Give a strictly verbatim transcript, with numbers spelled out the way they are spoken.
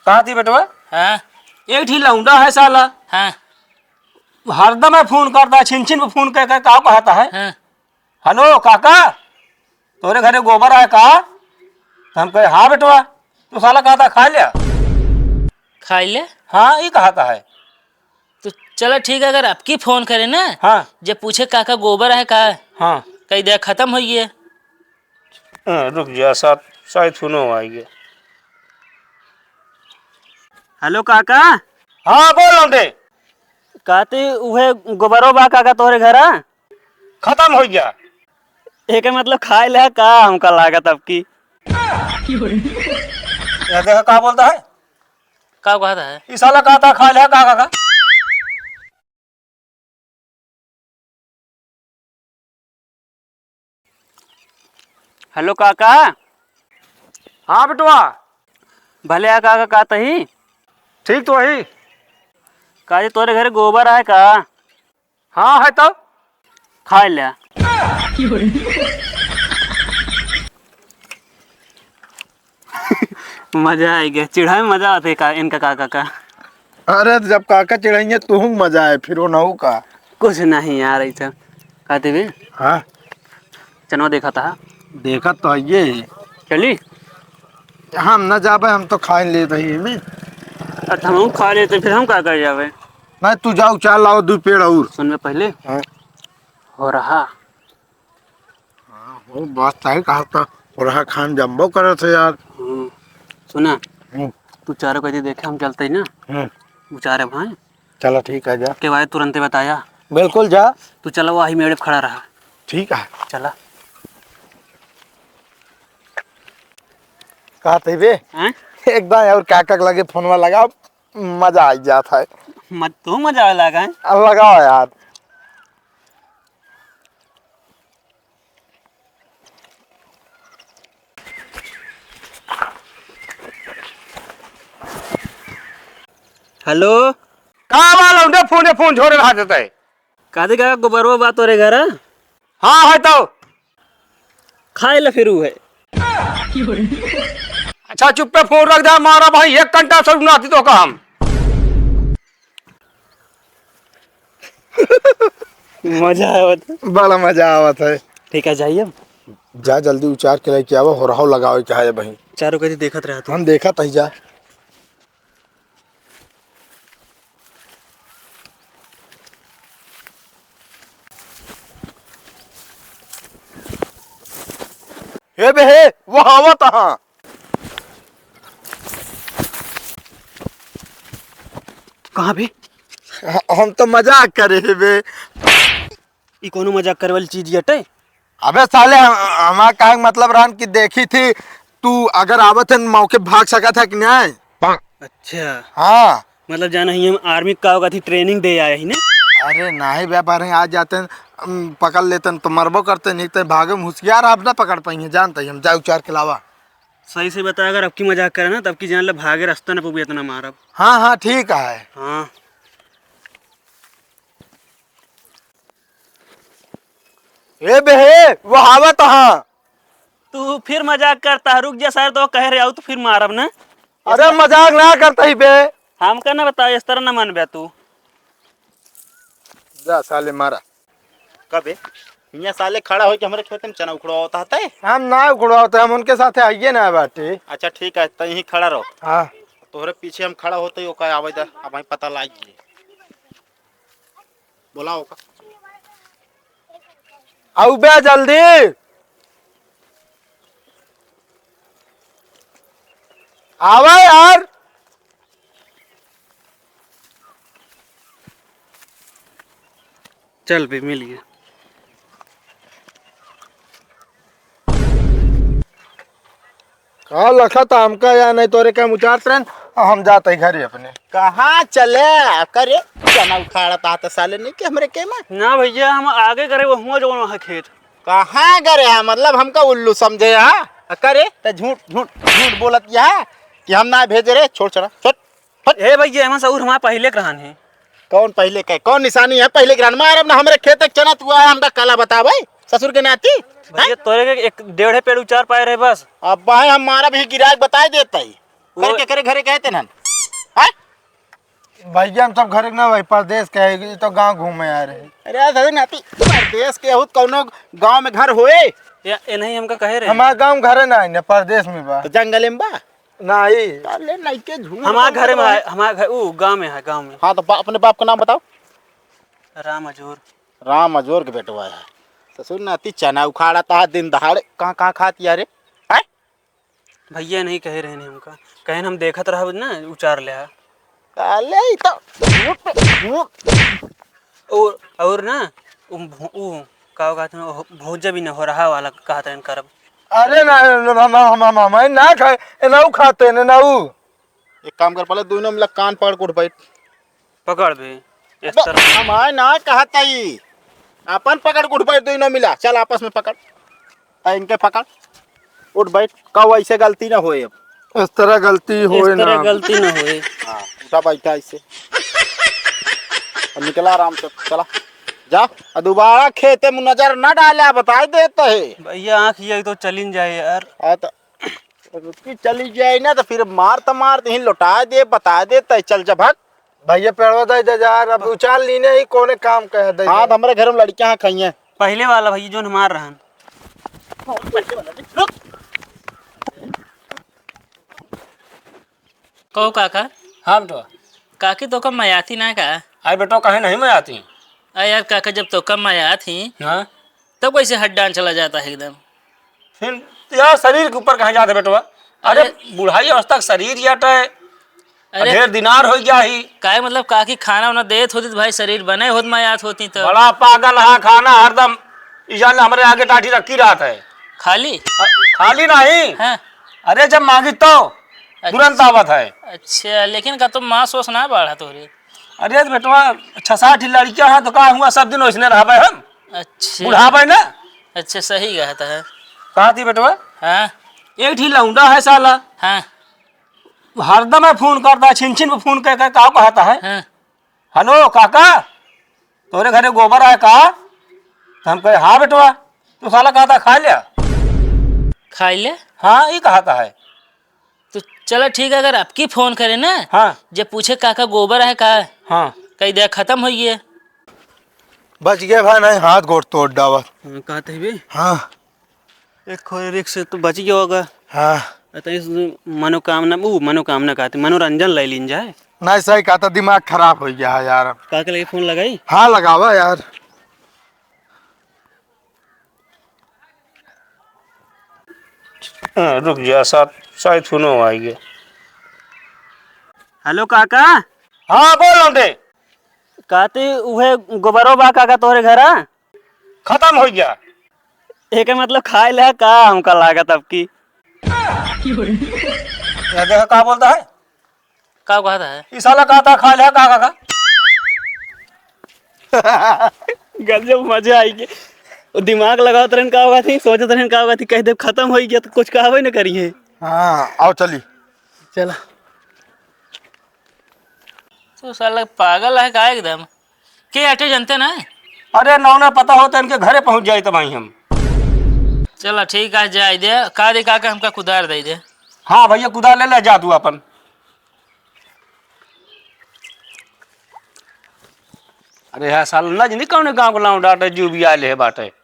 कहा थी बेटवा? हाँ। एक ठी लौंडा है साला। हाँ। हरदम है फोन करता है, छिन छिन पे फोन कर कर का कहता है? हाँ। "हेलो काका, तोरे घरे गोबर आए का?" तो हम कहे, "हाँ बेटवा।" तो साला कहता, "खाइ ल्या।" खाइ ल्या? हाँ, ई कहता है। तो चला ठीक है, अगर अबकी फोन करे ना, हाँ। जे पूछे, "काका गोबर है का?" हाँ। कहि दे, "खतम होइ गए।" हाँ, रुक जा, साथ, शायद फोनो आइ गए। हेलो काका। हाँ, बोल लौंडे। कहती उहे गोबरो बा काका तोहरे घरा? खतम होइ गया। एके मतलब खाइ ल्या का, हमका लागत अबकी। यह देखा का बोलता है? का कहता है? ई साला कहता खाइ ल्या का, का, का? हेलो काका। हाँ बेटवा। भले आ काका, का तही? ठीक तो ही। काजी तोरे घरे गोबर है का? हाँ है तो। खाइ ल्या। मजा आइ गया, चिढ़ाए में मजा आवत है का, इनका काका का। अरे, जब काका चिढ़ाइए, तुहूँ मजा आए, फिर वो नहू का। कुछ नहीं यार, ऐसा। का देबे? हाँ। चनवा देखा था। देखा तो है ये। चली? हम न जाबे, हम तो खाइ लेत ही में। अच्छा, हम खाइ लेते, फिर हम का कर जाबे? नहीं, तू जाओ, चार लाओ, दो पेड़ और। सुन में पहले। हाँ। हो रहा। हाँ, हो, बात सही कहा था। और हाँ, खान जम्बो करत है यार। हम्म, सुना, हम्म। तू चारों कति देखे, हम चलते ही ना। हम्म। उ चारे भाई। चला, ठीक है, जा। के भाई तुरंते बताया। बिल्कुल, जा। तू चला, वही मेड़े पे खड़ा रहा। ठीक है। चला। कहते बे, हैं? एक बार और काका के लगे फोनवा लगाओ, मजा आ जात है। मत तू मजा आवे लागा है। अब लगाओ यार। हेलो। का बा लौंडे, फोने फोन झोरे रहा देता है। कादे का गोबरवा बा तोरे घर? हाँ है तो। खाए ला फिर उ है। अच्छा चुप्पे फोन रख दे, मारा भाई एक घंटा से सुनाती तो का हम। मजा आवत है। बड़ा मजा आवत है। ठीक है, जाइए। जा जल्दी उचार के लेके आवा, हो रहा लगावे के है भाई। चारों कति देखत रहा तू। हम देखत ही जा। हे बे हे, वो आवत हाँ। कहाँ बे? ह-, हम तो मजाक करे हे बे। ई कौनो मजाक करे वाली चीज यटे? अबे साले, हम, हमार कहे के मतलब रहन कि देखी थी, तू अगर आवत है मौके भाग सकत है कि नहीं? अच्छा। हाँ। मतलब जाना ही हम आर्मी का होगा थी, ट्रेनिंग दे आए ही ने? अरे नहीं बे, बारे आ जाते हैं, अम, पकड़ लेते हैं तो मरबो करते, नहीं तो भागे में होशियार आप ना पकड़ पाएंगे, जानते ही हम। जाओ चार के अलावा। सही से बता, अगर अबकी मजाक करे ना, तब की जान ले भागे रास्ता न पबू, इतना मारब। हाँ, हाँ, ठीक है। हाँ। ए बेहे, वो आवत हाँ। तू फिर मजाक करता है, रुक जा सर, तो कह रहे हो, तू फिर मारब ना। अरे मजाक ना करता ही बे। हमका ना बताओ, इस तरह ना मानबे तू। जा साले मारा। कबे? हियाँ साले खड़ा होके हमरे खेत में चना उखड़वावत हते? हम ना उखड़वावत है, हम उनके साथे आइए ना बाटे। अच्छा ठीक है, तो यहीं खड़ा रहो। हाँ। तोहरे पीछे हम खड़ा होते ही ओका आवे दा, अब वहीं पता लाग गई। बोलाओ ओका। आउ बे जल्दी। आवा यार। चल बे, मिल गया। का लखत हमका या नहीं तोरे का मुचारत रहन, हम जात ही घरे अपने। कहाँ चले? करे चना उखाड़त आत साले नहीं कि हमरे के में। ना भैया, हम आगे करे, वो हुआ जौन वहाँ खेत। कहाँ करे है? मतलब हमका उल्लू समझे है? करे त झूठ, झूठ, झूठ बोलत यह कि हम ना भेजे रे, छोड़ चला, छोड़। हट। हे भैया, एमन सऊर हमार पहिले के रहन है। कौन पहिले के? कौन निशानी है पहिले के रहन? मारब ना हमरे खेत के चना तू आया, हमका काला बतावे ससुर के नाती। भैया, हैं? तोरे के एक डेढ़े पेड़ उचार पाए रहे बस। अब भाई हम मारब ही गिराक बताए देता ही। वो करके करे घरे कहते नन। हैं? भैया, हम सब घरे ना भाई, परदेस के है, ये तो गाँव घूमे आ रहे। अरे यार, दादा नाती, परदेस के हो, कौनो गाँव में घर होए? या, ये नहीं हमका कहे रहे। हमार गाँव घरे ना है ना, परदेस में बा। तो जंगले में बा? नहीं। अरे, लइके झूठ हमार बोलत घरे में रहे। है, हमार घर, ऊ, गाँव में है, गाँव में। हाँ, तो बा-, अपने बाप का नाम बताओ। राम अजोर। राम अजोर के बेटवा है। ससुर नाती चना उखाड़त है दिन दहाड़े। कहाँ, कहाँ खात या रे? हैं? भैया नहीं कहे रहे ने हमका, कहेन हम देखत रहब ना, उचार ले आ। साले, ई तो झूठ, झूठ। और, और ना, उ भो-, उ का कहत हैं, भोजा भी ना हो रहा वाला कहत रहन करब। अरे ना, ना, ना, हम, हम, हम, हम ना खाए, ए, ना उ खाते ने, ना उ। एक काम कर, पहले दोनों मिला कान पकड़ के उठ बैठ। पकड़ बे, इस अबे, तरह। हम आए ना कहत हई। अपन पकड़ के उठ बैठ, दोनों मिला। चल, आपस में पकड़। आ, इनके पकड़। उठ बैठ। कहू ऐसे गलती ना होए अब। इस तरह गलती इस होए तरह ना। गलती ना होए। हाँ, उठा बैठा ऐसे। और निकला आराम से, चला। जा, और दोबारा खेते में नजर ना डाला, बताई देत है। भैया, आँख ये तो चलिन जाए यार। हाँ, तो रुकी चली जाए ना, तो फिर मार तो मार, यहीं लौटा दे, बता दे, तय चल जा, भाग। भैया, पेड़वा दे दे यार, अब उचाल लीने ही, कोने काम का है, दे हाँ, दे। तो हमरे घर में लड़कियां हैं, खाइए। पहले वाला भैया, जोन हमार रहन। कहो काका। हाँ बेटवा। काकी तोका मयाती ना का? अरे बेटवा, काहे नहीं मयाती? अरे यार काका, जब तोका मयात ही, हाँ? तब कैसे हड्डान चला जाता है एकदम? फिर यार, शरीर के ऊपर कहाँ जाता है बेटवा? अरे अरे बुढ़ाई अवस्था का शरीर जाता है। अरे ढेर दिनार हो गया ही। काहे मतलब, काकी खाना वाना देत होती तो भाई शरीर बने होत, मयात होती तो। बड़ा पागल है, खाना हरदम ई जान हमरे आगे टाटी रखी रहत है। खाली? अ, खाली नहीं। हाँ। अरे जब मांगी तो अच्छा। तुरंत आवत है। अच्छा, लेकिन का तो मांस वास ना बढ़ा तोरे? अरे तो बेटवा, छह सात ही लड़कियां हैं तो का हुआ, सब दिन वैसने रहबे हम? अच्छा। बुढ़ाबे ना। अच्छा, सही कहता है। कहा थी बेटवा? हाँ। एक ही लौंडा है साला। हाँ। हरदम है फोन करता है, छिन छिन पे फोन कर कर का कहता है? हाँ। हेलो काका, तोरे घरे गोबर है का? तो हम कहे, "हाँ बेटवा।" तो साला कहता, "खा लिया।" खा लिया? हाँ, ये कहता है। तो चला ठीक है, अगर आपकी फोन करे ना, हाँ। जब पूछे, "काका गोबर है का?" हाँ। कही दे, "खत्म हो गया।" बच गया भाई, नहीं हाथ गोड़ तोड़ डावत। हाँ, कहते ही भी। हाँ। एक खो रिक्स से तो बच गया होगा। हाँ। अ, तो इस मनोकामना, ऊ मनोकामना कहते, मनोरंजन ले लीन जाए। नहीं, सही कहा, तो दिमाग खराब हो गया है यार। काके लगे फोन लगाई? हाँ, लगावा यार। हाँ, रुक जा, साथ, शायद फोनो आई गया। हेलो काका। हाँ, बोल लौंडे। कहती उहे गोबरो बा काका तोहरे घरा? खत्म हो गया। एके मतलब खाए ले का हमका लागत अब की। यह देखा का बोलता है? का कहता है? ई साला कहता खाए ले का, का, का? गजब मजा आई के। वो दिमाग लगावत रहन का होगा थी, सोचत रहन का होगा थी, कह दे खत्म हो गया तो कुछ कहबे न करिए। हाँ, आओ चली। चला। तो साला पागल है का एकदम? के आटे जनते ना? अरे नौना पता होता इनके घरे पहुँच जाए तब आई हम। चला ठीक है, जाए दे। का दे काका हमका कुदार दे दे। हाँ भैया, कुदार ले ले जा तू अपन। अरे यार साला, नजनी कौन गाँव के लौंडा बाटे, जू भी आए ले बाटे।